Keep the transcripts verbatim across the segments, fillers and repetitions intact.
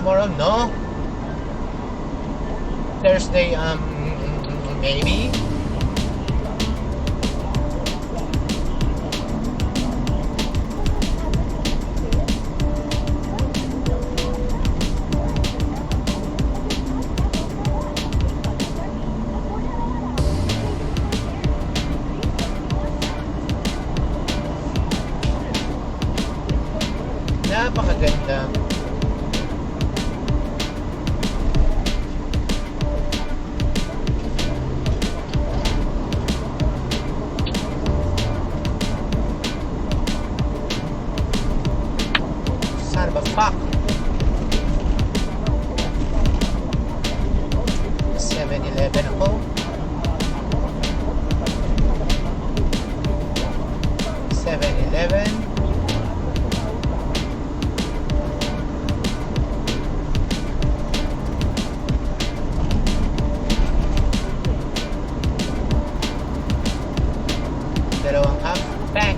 Tomorrow, no. Thursday, um, maybe. Napakaganda. Son of a fuck. Seven Eleven ako. Seven Eleven. Dalawang half pack.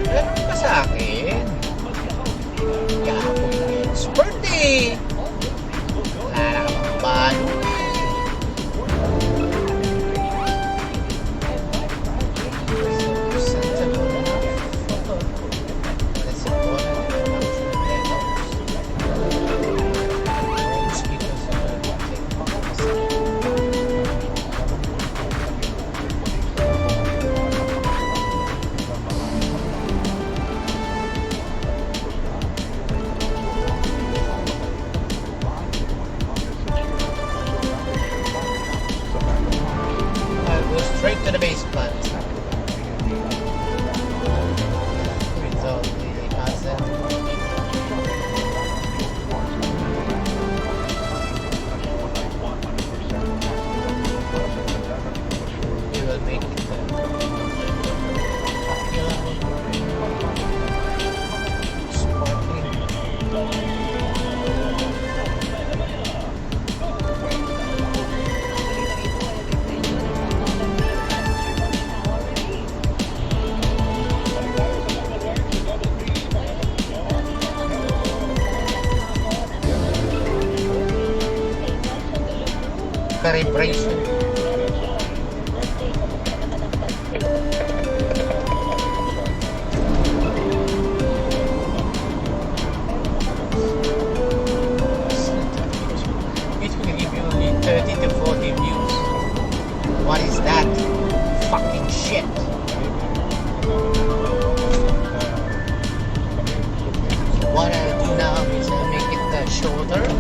Ganun ba sa akin? Gahapon, it's birthday! Wala na ka pang balo. I'll go straight to the basement. Result, really hasn't. You will make it there. Sparkling. Calibration. It will give you only thirty to forty views. What is that? Fucking shit. So what I'll do now is I'll make it, uh, shorter.